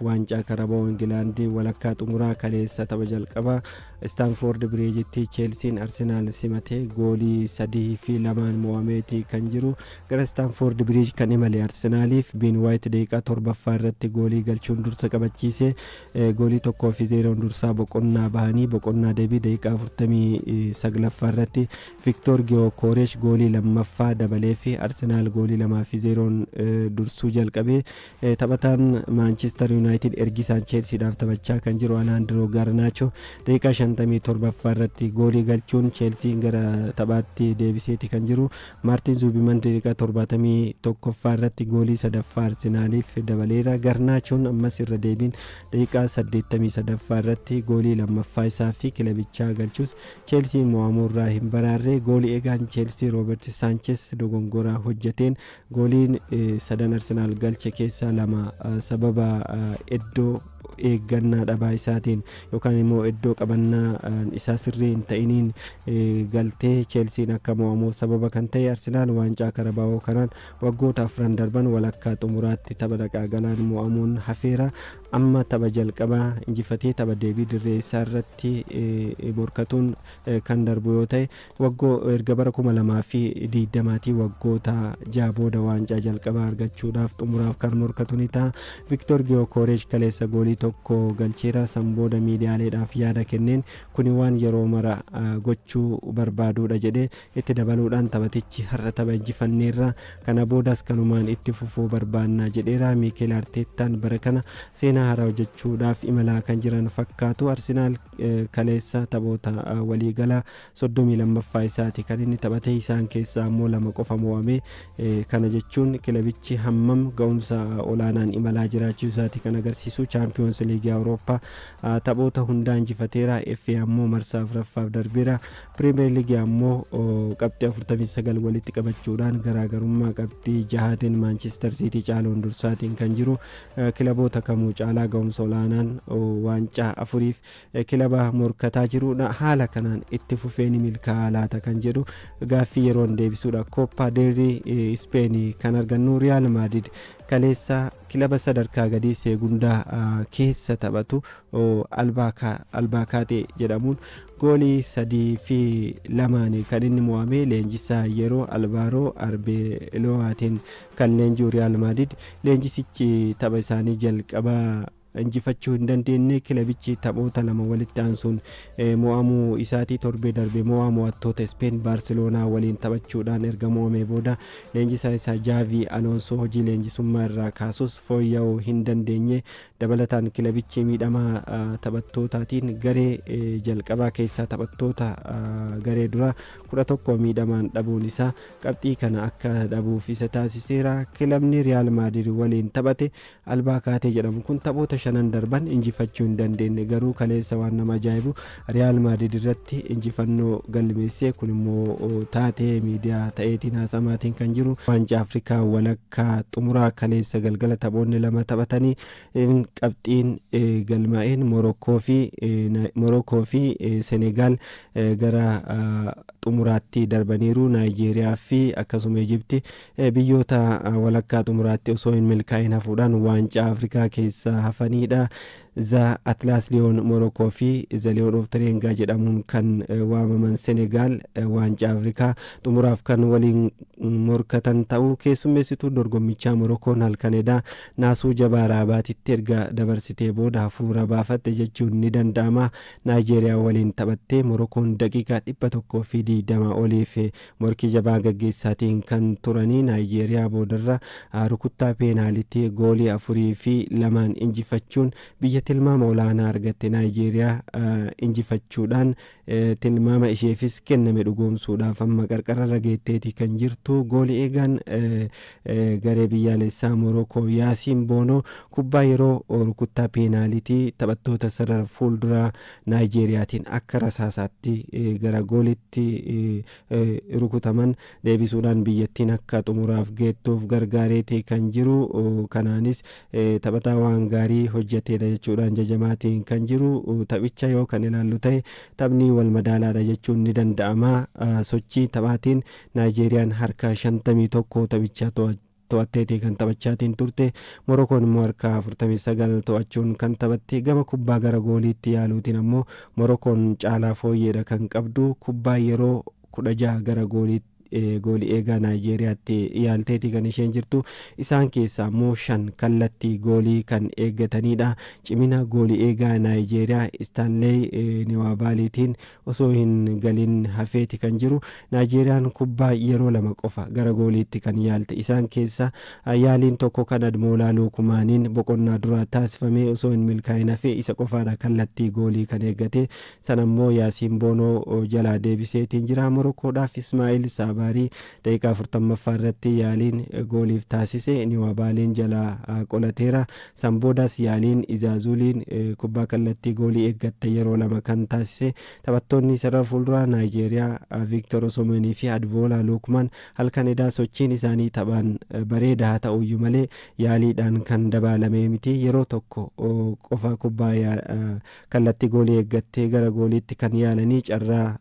Waancaa Karaboo Ingilaandii walakkaa xumuraa kaleessa tapha jalqabaa Istaanfoord Biriijitti Cheelsiin Arsenaal simatee goolii 3 fi 2n mo'ameeti kan jiru. Gara Istaanfoord Biriij kan imale Arsenaaliif Been Waayit daqiiqaa 7ffaa irratti goolii galchuun dursa qabachiise. Goolii 1 fi 0n dursaa boqonnaa bahanii, boqonnaa deebii daqiiqaa 49ffaa irratti Viktoor Giyookoresh goolii lammaffaa dabalee fi Arsenaal goolii 2 fi 0n dursuu jalqabe. Taphataan Maanchister Yuunaayitid ergisaan Cheelsiidhaaf taphachaa kan jiru Alhaandiroo Garnaacho daqiiqaa 57ffaa irratti goolii galchuun Cheelsiin gara taphaatti deebiseeti kan jiru. Maartiin Zuubiman daqiiqaa 71ffaa irratti goolii sadaffaa Arsenaaliif dabaleera. Garnaachoon ammas irra deebiin daqiiqaa 83ffaa irratti goolii lammaffaa isaa fi kilabichaa galchus, Cheelsiin mo'amuurraa hin baraarre. Goolii eegaan Cheelsii Rooberti Saanches dogongoraa hojjeteen gooliin sadan Arsenaal galche keessaa lama sababa iddoo eeggannaa dhabaa isaatiin yookaan immoo iddoo qabannaa isaa sirrii hin ta'iniin galtee Cheelsiin akka mo'amuuf sababa kan ta'e. Arsenaal waancaa Karabaawoo kanaan waggoota 4n darban walakkaa xumuraatti tapha dhaqaa galaan mo'amuun hafeera. Amma tapha jalqabaa injifatee tapha deebii dirree isaa irratti morkatuun kan darbu yoo ta'e, waggoo erga bara 2020tii waggoota 6 booda waancaa jalqabaa argachuudhaaf xumuraaf kan morkatu ni ta'a. Viktoor Giyookoresh kaleessa goolii tokko galcheera. San booda miidiyaaleedhaaf yaada kenneen, kuni waan yeroo mara gochuu barbaaduudha jedhee. Itti dabaluudhaan taphatichi, har'a tapha injifanneerra, kana boodas kanumaan itti fufuu barbaannaa jedheera. Miikeel Arteettaan bara kana seenaa haaraa hojjechuudhaaf imalaa kan jiran fakkaatu. Arsenaal kaleessa taphoota waliigalaa 32ffaa isaati kan inni taphate. Isaan keessaa ammoo lama qofa mo'ame. Kana jechuun kilabichi hammam ga'umsa olaanaan imalaa jiraachuu isaati kan agarsiisu. Chaampiyoons Liigii Awurooppaa taphoota hundaa injifateera. FA ammoo marsaa afuraffaaf darbeera. Piriimeer Liigii ammoo qabxii 49 walitti qabachuudhaan garaagarummaa qabxii jahaatiin Maanchister Siitii caaluun dursaatiin kan jiru, kilaboota kamuu caalaa ga'umsa olaanaan waancaa afuriif kilaba morkataa jirudha. Haala kanaan itti fufee ni milkaa'aa laata kan jedhu gaaffii yeroon deebisuudha. Kooppaa Deelrii Ispeenii kan argannu, Riyaal Maadrid kaleessa kilaba sadarkaa gadii Seegundaa keessa taphatu Albaakaatee jedhamuun goolii 3 fi 2n kan inni mo'ame. Leenjisaa yeroo Albaaroo Arbeeloo'aatiin kan leenji'u Riyaal Maadrid, leenjisichi tapha isaanii jalqabaa injifachuu hin dandeenye. Kilabichi taphoota lama walitti aansuun mo'amuu isaatii, torbee darbe mo'aa mo'attoota Speen Baarseloonaa waliin taphachuudhaan erga mo'amee booda leenjisaa isaa Jaavii Aloonsoo hojii leenjisummaa irraa kaasus fooyya'uu hin dandeenye. Dabalataan kilabichi miidhamaa taphattootaatiin garee jalqabaa keessaa taphattoota garee duraa 11 miidhamaan dhabuun isaa qabxii kana akka dhabuuf isa taasiseera. Kilabni Riyaal Maadrid waliin taphate Albaa Kaatee jedhamu kun taphoota shanan darban injifachuu hin dandeenye. Garuu kaleessa waan nama ajaa'ibu Riyaal Maadrid irratti injifannoo galmeesse. Kun immoo taatee miidiyaa ta'eetiin haasamaatiin kan jiru. Waancaa Afrikaa walakkaa xumuraa kaleessa galgala taphoonni lama taphatanii qabxiin galmaa'een Morookoo fi Senegaal gara xumuraatti darbaniiru. Naayijeeriyaa fi akkasuma Ijipti biyyoota walakkaa xumuraatti osoo hin milkaa'in hafuudhaan waancaa Afrikaa keessaa hafanidha. The Atlas Lion Morocco fi The Lion of Teranga jedhamuun kan waamaman Senegaal waancaa Afrikaa xumuraaf kan waliin morkatan ta'uu. Keessummeessituu dorgommichaa Moroccoon halkan edaa naasuu jabaa Raabaatitti erga dabarsitee booda hafuura baafatte jechuun ni danda'ama. Naayijeeriyaa waliin taphattee Moroccoon daqiiqaa 120 oliif morkii jabaa gaggeessaatiin kan turanii Naayijeeriyaa boodarra rukuttaa peenaalitii goolii 4 fi 2n injifachuun biyya tilmaama olaanaa argatte Naayijeeriyaa injifachuudhaan tilmaama isheefis kenname dhugoomsuudhaaf amma qarqararra geetteeti kan jirtu. Goolii eegaan garee biyyaalessaa Morokoo Yaasiin Boonoo kubbaa yeroo rukuttaa peenaalitii taphattoota sarara fuulduraa Naayijeeriyaatiin akka rasaasaatti gara goolitti rukutaman deebisuudhaan biyyattiin akka xumuraaf geettuuf gargaareeti kan jiru. Kanaanis taphataa waan gaarii hojjeteedha jechuudhaan jajamaatiin kan jiru. Taphicha yoo kan ilaallu ta'e, taphni wal madaalaadha jechuun ni danda'ama. Sochii taphaatiin Naayijeeriyaan harka 51 taphicha to'achuu to'atteetii kan taphachaatiin turte. Morokoon immoo harka 49 to'achuun kan taphatte. Gama kubbaa gara gooliitti yaaluutiin ammoo Morokoon caalaa fooyyeedha kan qabdu. Kubbaa yeroo 16 gara gooliitti goolii eegaa Naayijeeriyaatti yaalteeti kan isheen jirtu. Isaan keessaa immoo 5 kallattii goolii kan eeggatanidha. Cimina goolii eegaa Naayijeeriyaa Istaanleey Niwaabaaliitiin osoo hin galin hafeeti kan jiru. Naayijeeriyaan kubbaa yeroo 2 qofa gara gooliitti kan yaalte. Isaan keessa yaaliin tokko kan Admoolaa Luukumaaniin boqonnaa duraa taasifamee osoo hin milkaa'in hafee, isa qofaadha kallattii goolii kan eeggate. Sanammoo Yaasiin Boonoo jalaa deebiseetiin jira. Morokoodhaaf Ismaa'il Saabaarii daqiiqaa 40ffaa irratti yaaliin gooliif taasise Niwaabaaliin jalaa qolateera. San boodas yaaliin Izaazuuliin kubbaa kallattii goolii eeggatte yeroo 2 kan taasise. Taphattoonni sarara fuulduraa Naayijeeriyaa Viiktor Osomenii fi Adboolaa Luukmaan halkan edaa sochiin isaanii taphaan bareedaa haa ta'uyyuu malee yaaliidhaan kan dabaalamee miti. Yeroo tokko qofa kubbaa kallattii goolii eeggattee gara gooliitti kan yaalanii carraa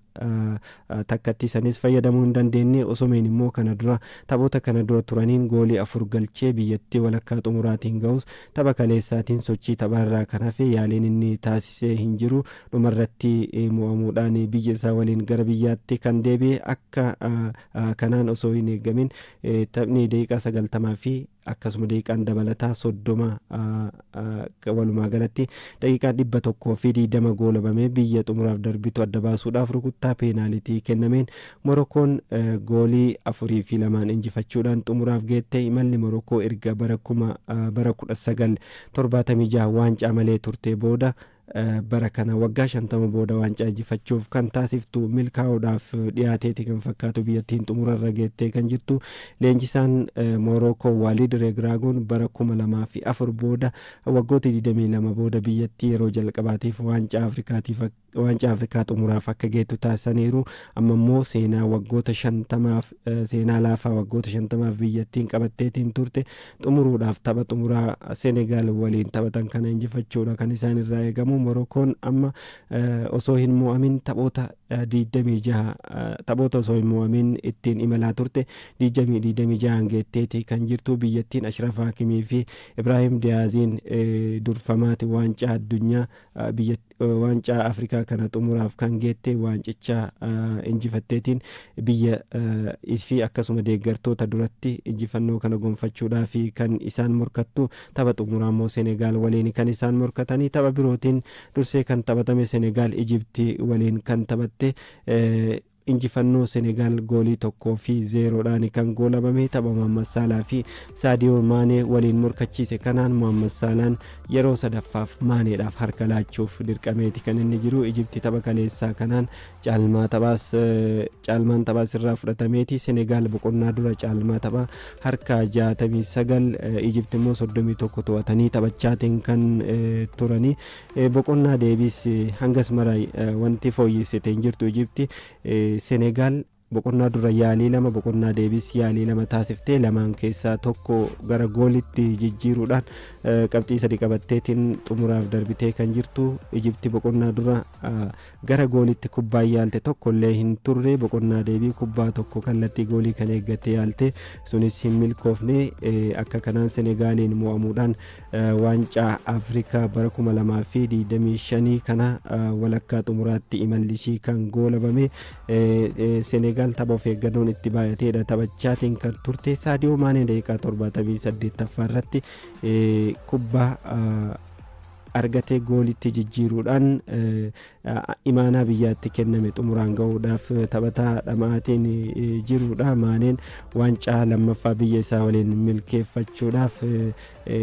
takkatti sanis fayyadamuu hin dandeenye. Osomeen immoo kana dura taphoota kana dura turaniin goolii 4 galchee biyyattii walakkaa xumuraatiin ga'us, tapha kaleessaatiin sochii taphaarraa kan hafe yaaliin inni taasisee hin jiru. Dhumarratti mo'amuudhaan biyya isaa waliin gara biyyaatti kan deebi'e. Akka kanaan osoo hin eeggamin taphni daqiiqaa 90 fi akkasuma daqiiqaan dabalataa 30, walumaa galatti daqiiqaa 120 goolabamee, biyya xumuraaf darbitu adda baasuudhaaf rukuttaa peenaalitii kennameen Morokoon goolii 4 fi 2n injifachuudhaan xumuraaf geette. Imalli Morokoo erga bara 1976 waancaa malee turte booda bara kana waggaa 50 booda waancaa injifachuuf kan taasiftu milkaa'uudhaaf dhiyaateeti kan fakkaatu. Biyyattiin xumurarra geettee kan jirtu. Leenjisaan Moorookoo Waalid Regraagoon bara 2004 booda, waggoota 22 booda, biyyattii yeroo jalqabaatiif waancaa Afrikaa xumuraaf akka geettu taasisaniiru. Amma immoo seenaa waggoota 50f, seenaa laafaa waggoota 50f biyyattiin qabatteetiin turte xumuruudhaaf tapha xumuraa Senegaal waliin taphatan kana injifachuudha kan isaan irraa eegamu. Morokoon amma osoo hin mo'amin taphoota 26, taphoota osoo hin mo'amin ittiin imalaa turte 26 geetteeti kan jirtu. Biyyattiin Ashraf Hakimii fi Ibraahim Diyaaziin durfamaati waancaa addunyaa, biyya waancaa Afrikaa kana xumuraaf kan geette. Waancicha injifatteetiin biyya fi akkasuma deeggartoota duratti injifannoo kana gonfachuudhaaf kan isaan morkattu. Tapha xumuraa immoo Senegaal waliin kan isaan morkatanii. Tapha birootiin dursee kan taphatame Senegaal Ijiptii waliin kan taphatte injifannoo Senegaal goolii 1 fi 0dhaan kan goolabame. Tapha Mohammad Saalaa fi Saadiyoo Maanee waliin morkachiise kanaan Mohammad Saalaan yeroo sadaffaaf Maaneedhaaf harka laachuuf dirqameeti kan inni jiru. Ijipti tapha kaleessaa kanaan caalmaan taphaas irraa fudhatameeti. Senegaal boqonnaa dura caalmaa taphaa harka 69, Ijipti immoo 31 to'atanii taphachaatiin kan turanii. Boqonnaa deebiis hangas mara wanti fooyyessite hin jirtu Ijipti. Senegaal boqonnaa dura yaalii lama, boqonnaa deebiis yaalii lama taasiftee lamaan keessaa tokko gara goolitti jijjiiruudhaan qabxii sadi qabatteetiin xumuraaf darbitee kan jirtu. Ijipti boqonnaa dura gara goolitti kubbaa yaalte tokko illee hin turre. Boqonnaa deebii kubbaa tokko kallattii goolii kan eeggatte yaalte, sunis hin milkoofne. Akka kanaan Senegaaliin mo'amuudhaan waancaa Afrikaa bara 2025 kana walakkaa xumuraatti imalli ishii kan goolabame. Senegaal tapha of eeggannoon itti baay'ateedha taphachaatiin kan turte. Saadiyoo Maanee daqiiqaa 78ffaa irratti kubbaa argatee goolitti jijjiiruudhaan imaanaa biyyaatti kenname xumuraan gahuudhaaf taphataa dhama'aatiin jirudha. Maaneen waancaa lammaffaa biyya isaa waliin milkeeffachuudhaaf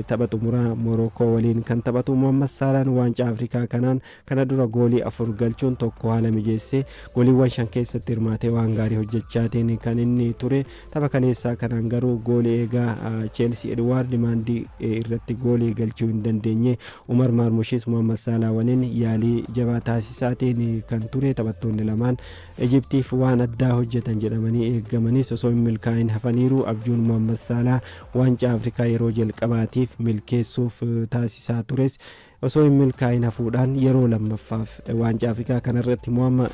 tapha xumuraa Morookoo waliin kan taphatu. Mohammad Saalaan waancaa Afrikaa kanaan kana dura goolii afur galchuun tokko haala mijeessee gooliiwwan shan keessatti hirmaatee waan gaarii hojjechaatiin kan inni ture. Tapha kaleessaa kanaan garuu goolii eegaa Cheelsii Edwaard Maandii irratti goolii galchuu hin dandeenye. Umar Maarmushis Mohammad Saalaa waliin yaalii jabaa taasisaatiin kan ture. Taphattoonni lamaan Ijiptiif waan addaa hojjetan jedhamanii eeggamanis osoo hin milkaa'in hafaniiru. Abjuun Mohammad Saalaa waancaa Afrikaa yeroo jalqabaatiif milkeessuuf taasisaa tures osoo hin milkaa'in hafuudhaan yeroo lammaffaaf waancaa Afrikaa kanarratti mo'ama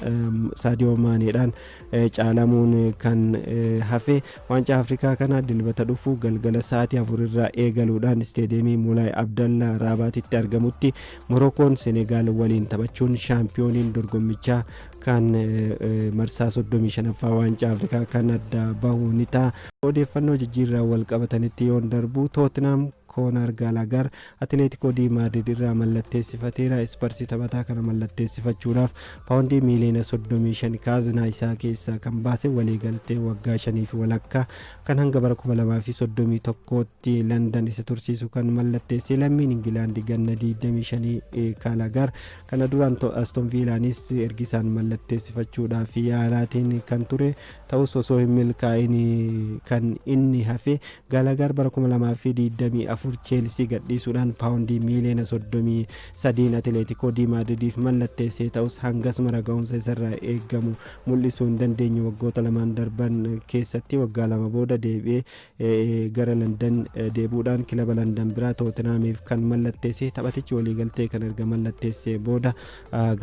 Saadiyoo Maaneedhaan caalamuun kan hafe. Waancaa Afrikaa kana Dilbata dhufu galgala sa'aatii 4 irraa eegaluudhaan isteediyeemii Mulaay Abdallaa Raabaatitti argamutti Morokoon Senegaal waliin taphachuun shaampiyooniin dorgommichaa kan marsaa 35ffaa waancaa Afrikaa kan adda bahu ni ta'a. Odeeffannoo jijjiirraan wal qabatanitti yoon darbu, Tootinaam Koonar Gaalaagaar Atileetikoo Dii Maadriid irraa mallatteessifateera. Isparsi taphataa kana mallatteessifachuudhaaf paawundii miiliyoona 35 kaaznaa isaa keessaa kan baase, waliigaltee waggaa shanii fi walakkaa kan hanga bara 2031tti Landan isa tursiisu kan mallatteesse. Lammiin Ingilaandi ganna 25 Gaalaagaar kana duraan Aston Viilaanis ergisaan mallatteessifachuudhaaf yaalaatiin kan ture ta'us, osoo hin milkaa'in kan inni hafe. Gaalaagaar bara 2024 Cheelsii gadhiisuudhaan paawundii miiliyoona 33 Atileetikoo Dii Maadridiif mallatteessee ta'us, hangas mara ga'umsa isarraa eegamu mul'isuu hin dandeenye waggoota lamaan darban keessatti. Waggaa 2 booda deebi'ee gara Landan deebi'uudhaan kilaba Landan biraa Tootenaamiif kan mallatteesse taphatichi, waliigaltee kan erga mallatteessee booda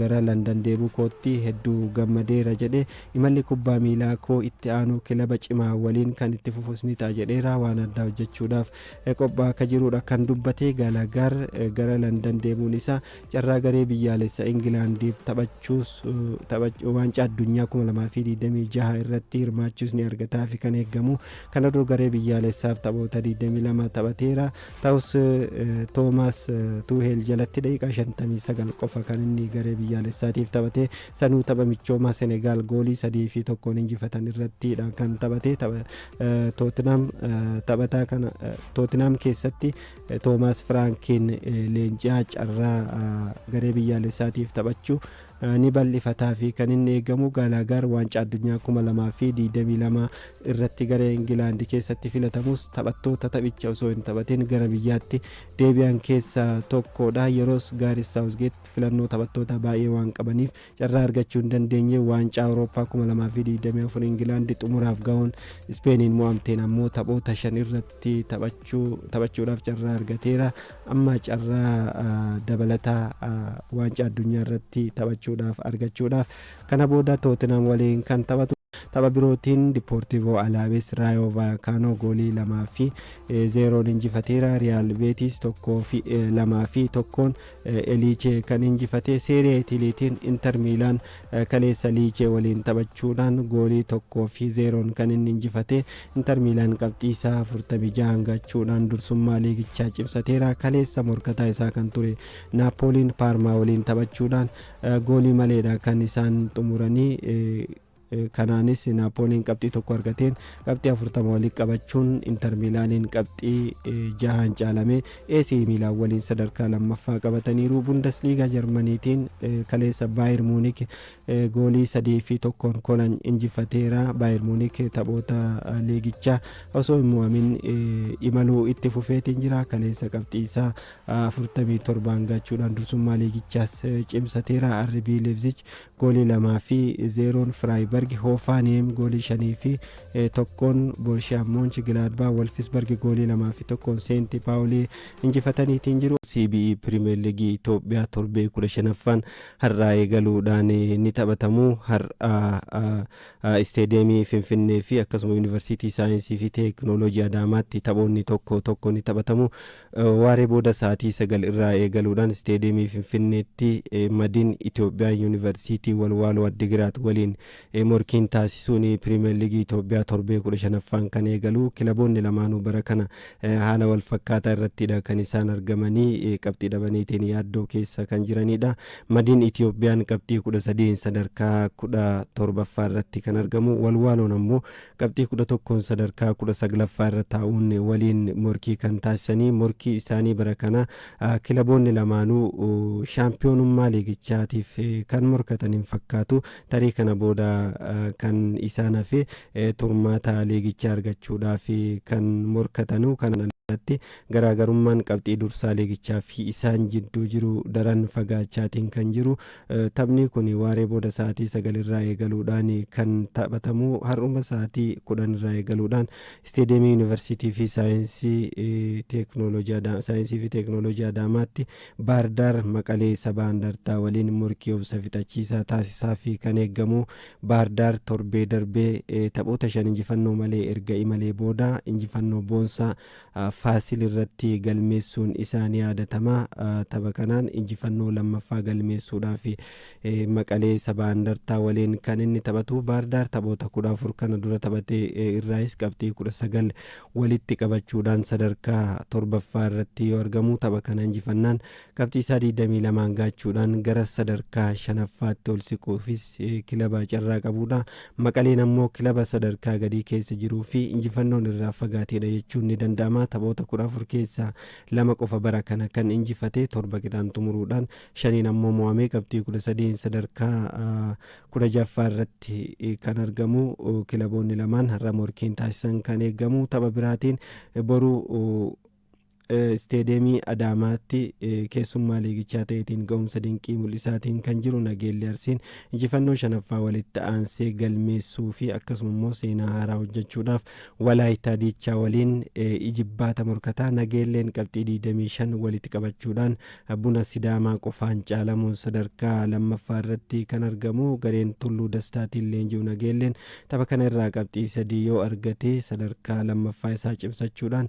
"Gara Landan deebi'uu kootti hedduu gammadeera" jedhe. "Imalli kubbaa miilaa koo itti aanu kilaba cimaa waliin kan itti fufus ni ta'a" jedheera. Waan addaa hojjechuudhaaf qophaa'aa akka jirudha kan dubbate. Gaalaagaar gara Landan deemuun isaa carraa garee biyyaalessa Ingilaandiif taphachuus, waancaa addunyaa 2026 irratti hirmaachuus ni argataa fi kan eegamu. Kana dura garee biyyaalessaaf taphoota 22 taphateera. Ta'us Toomaas Tuuheel jalatti daqiiqaa 59 qofa kan inni garee biyyaalessaatiif taphate. Sanuu tapha michoomaa Senegaal goolii 3-1n injifatan irrattidha kan taphate. Tootinam taphataa kana Tootinam keessatti Toomaas Firaankiin leenji'aa carraa garee biyyaalessaatiif taphachuu ni bal'ifataa fi kan inni eegamu. Gaalaagaar waancaa addunyaa 2022 irratti garee Ingilaandi keessatti filatamus, taphattoota taphicha osoo hin taphatin gara biyyaatti deebi'an keessaa tokkodha. Yeroos Gaaris Saawuzgeet filannoo taphattoota baay'ee waan qabaniif carraa argachuu hin dandeenye. Waancaa Awurooppaa 2024 Ingilaandi xumuraaf gahuun Ispeeniin mo'amteen ammoo taphoota shan irratti taphachuudhaaf carraa argateera. Amma carraa dabalataa waancaa addunyaa irratti taphachuudhaaf argachuudhaaf kana booda Tootinam waliin kan taphatu. Tapha birootiin Dipoortiivoo Alaaves Raayoo Vaayakaanoo goolii 2 fi 0n injifateera. Riyaal Beetis 2 fi 1n Eliichee kan injifate. Seeriyaa Itiliitiin Inter Miilaan kaleessa Liichee waliin taphachuudhaan goolii 1 fi 0n kan inni injifate. Inter Miilaan qabxii isaa 46 gachuudhaan dursummaa liigichaa cimsateera. Kaleessa morkataa isaa kan ture Naapooliin Paarmaa waliin taphachuudhaan goolii maleedha kan isaan xumuranii. Kanaanis Naapooliin qabxii tokko argateen qabxii 40 waliin qabachuun Inter Miilaaniin qabxii jahaan caalame AC Miilaan waliin sadarkaa lammaffaa qabataniiru. Bundesliigaa Jarmaniitiin kaleessa Baayir Muunik goolii 3 fi 1n Kolan injifateera. Baayir Muunik taphoota liigichaa osoo hin mo'amin imaluu itti fufeetiin jira. Kaleessa qabxii isaa 47n gachuudhaan dursummaa liigichaas cimsateera. RB Leipzig goolii 2 fi 0n Firaayibarg, Hoofaaniyeem goolii 5 fi 1n Borshiyaa Moonchi Gilaadbaa, Wolfisberg goolii 2 fi 1n Seenti Paawulii injifataniitiin jiru. CBE Pirimeer Liigii Itoophiyaa torbee 15ffaan har'aa eegaluudhaan ni taphatamu. Har'a isteediyeemii Finfinnee fi akkasuma Yuunivarsiitii Saayinsii fi Teeknooloojii Adaamaatti taphoonni tokko tokko ni taphatamu. Waaree booda sa'aatii 9 irraa eegaluudhaan isteediyeemii Finfinneetti Madiin Itoophiyaa Yuunivarsiitii Walwaaloo Addigiraat waliin morkiin taasisuun Pirimeer Liigii Itoophiyaa torbee 15ffaan kan eegalu. Kilaboonni lamaanuu bara kana haala wal fakkaataa irrattidha kan isaan argamanii, qabxii dhabaniitiin yaaddoo keessa kan jiranidha. Madiin Itoophiyaan qabxii 13 sadarkaa 17ffaa irratti kan argamu. Walwaaloon ammoo qabxii 11n sadarkaa 19ffaa irra taa'uun waliin morkii kan taasisanii. Morkii isaanii bara kana kilaboonni lamaanuu shaampiyoonummaa liigichaatiif kan morkatan hin fakkaatu. Tarii kana booda kan isaan hafe turmaata liigichaa argachuudhaaf kan morkatanu. Kan Irratti garaagarummaan qabxii dursaa liigichaa fi isaan jidduu jiru daran fagaachaatiin kan jiru. Taphni kun waaree booda sa'aatii 9 irraa eegaluudhaan kan taphatamu. Har'uma sa'aatii 10 irraa eegaluudhaan isteediyeemii Yuunivarsiitii fi Saayinsii fi Teeknooloojii Adaamaatti Baardaar Maqalee Sabaa Indartaa waliin morkii obsa fixachiisaa taasisaa fi kan eegamu. Baardaar torbee darbee taphoota shan injifannoo malee erga imalee booda injifannoo boonsaa Faasil irratti galmeessuun isaa ni yaadatama. Tapha kanaan injifannoo lammaffaa galmeessuudhaaf Maqalee Sabaa Indartaa waliin kan inni taphatu. Baardaar taphoota 14 kana dura taphatee irraayis qabxii 19 walitti qabachuudhaan sadarkaa torbaffaa irratti yoo argamu, tapha kana injifannaan qabxii isaa 22 gaachuudhaan gara sadarkaa shanaffaatti ol siquufis kilaba carraa qabudha. Maqaleen ammoo kilaba sadarkaa gadii keessa jiruu fi injifannoon irraa fagaateedha jechuun ni danda'ama. Taphoota 14 keessaa lama qofa bara kana kan injifate, torba qixaan xumuruudhaan shaniin ammoo mo'amee qabxii 13 sadarkaa 16ffaa irratti kan argamu. Kilaboonni lamaan har'a morkiin taasisan kan eegamu. Tapha biraatiin boruu isteediyeemii Adaamaatti keessummaa liigichaa ta'eetiin ga'umsa dinqii mul'isaatiin kan jiru Nageelli Arsiin injifannoo shanaffaa walitti aansee galmeessuu fi akkasuma immoo seenaa haaraa hojjechuudhaaf Walaayitaa Diichaa waliin ijibbaata morkataa. Nageelleen qabxii 25 walitti qabachuudhaan Buna Sidaamaa qofaan caalamuun sadarkaa lammaffaa irratti kan argamu. Gareen Tulluu Dastaatiin leenji'u Nageelleen tapha kana irraa qabxii 3 yoo argate, sadarkaa lammaffaa isaa cimsachuudhaan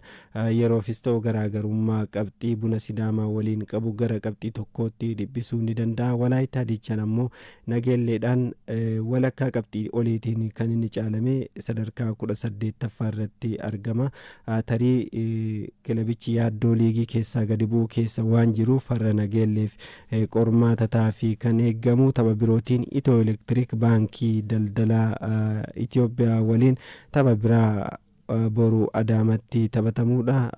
yeroofis ta'u garaagarummaa qabxii Buna Sidaamaa waliin qabu gara qabxii tokkootti dhiphisuu ni danda'a. Walaayitaa Diichaan ammoo Nageelleedhaan walakkaa qabxii oliitiin kan inni caalame sadarkaa 18ffaa irratti argama. Tarii kilabichi yaaddoo liigii keessaa gadi bu'uu keessa waan jiruuf har'a Nageelleef qormaata ta'aa kan eeggamu. Tapha birootiin Itiyoo Elektiriik Baankii Daldalaa Itoophiyaa waliin tapha biraa boru Adaamatti taphatamuudha.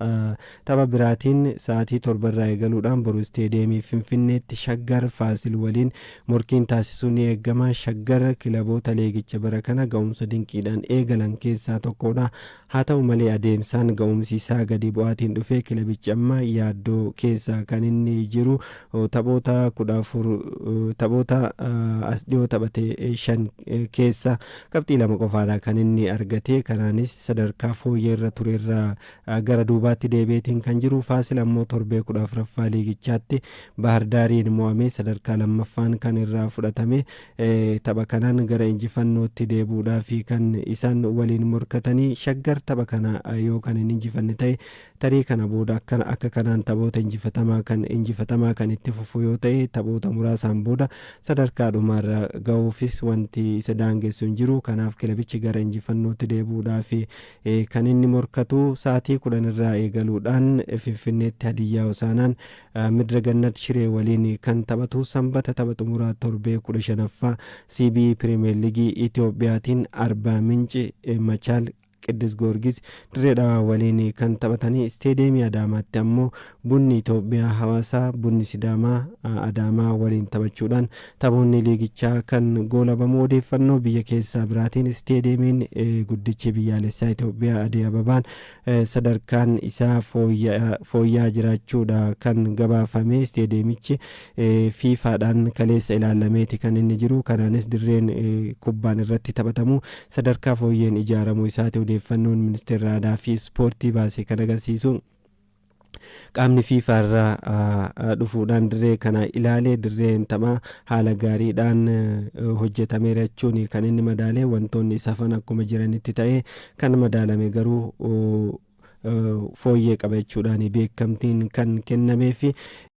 Tapha biraatiin sa'aatii 7 irraa eegaluudhaan boru isteediyeemii Finfinneetti Shaggar Faasil waliin morkiin taasisuun ni eegama. Shaggar kilaboota liigicha bara kana ga'umsa dinqiidhaan eegalan keessaa tokkodha. Haa ta'u malee, adeemsaan ga'umsi isaa gadi bu'aatiin dhufee kilabichi amma yaaddoo keessa kan inni jiru. Taphoota 14, taphoota as dhiyoo taphate shan keessa qabxii 2 qofaadha kan inni argate. Kanaanis sadarkaa fooyyee irra ture irraa gara duubaatti deebi'eetiin kan jiru. Faasil ammoo torbee 14ffaa liigichaatti Bahardaariin mo'amee sadarkaa lammaffaan kan irraa fudhatame. Tapha kanaan gara injifannootti deebi'uudhaaf kan isaan waliin morkatanii. Shaggar tapha kana yoo kan hin injifanne ta'e, tarii kana booda akka kanaan taphoota injifatamaa kan itti fufu yoo ta'e, taphoota muraasaan booda sadarkaa dhumaarra ga'uufis wanti isa daangessu hin jiru. Kanaaf kilabichi gara injifannootti deebi'uudhaaf kan inni morkatu. Sa'aatii 10 irraa eegaluudhaan Finfinneetti Hadiyyaa Hosaanaan Midra Gannat Shiree waliin kan taphatu. Sanbata tapha xumuraa torbee 15ffaa CBE Pirimeer Liigii Itoophiyaatiin Arbaa Minci Machaal Qiddus Goorgis Dirree Dhawaa waliin kan taphatanii. Isteediyeemii Adaamaatti ammoo Bunni Itoophiyaa Hawaasaa, Bunni Sidaamaa Adaamaa waliin taphachuudhaan taphoonni liigichaa kan goolabamu. Odeeffannoo biyya keessaa biraatiin isteediyeemiin guddichi biyyaalessaa Itoophiyaa Adii Ababaan sadarkaan isaa fooyya'aa jiraachuudha kan gabaafame. Isteediyeemichi FIFAdhaan kaleessa ilaalameeti kan inni jiru. Kanaanis dirreen kubbaan irratti taphatamu sadarkaa fooyyeen ijaaramuu isaati odeeffannoon Ministeerra Aadaa fi Ispoortii baase kan agarsiisu. Qaamni FIFA irraa dhufuudhaan dirree kana ilaalee, dirreen taphaa haala gaariidhaan hojjetameera jechuun kan inni madaalee. Wantoonni safan akkuma jiranitti ta'ee, kan madaalame garuu fooyyee qaba jechuudhaan beekamtiin kan kennameefi.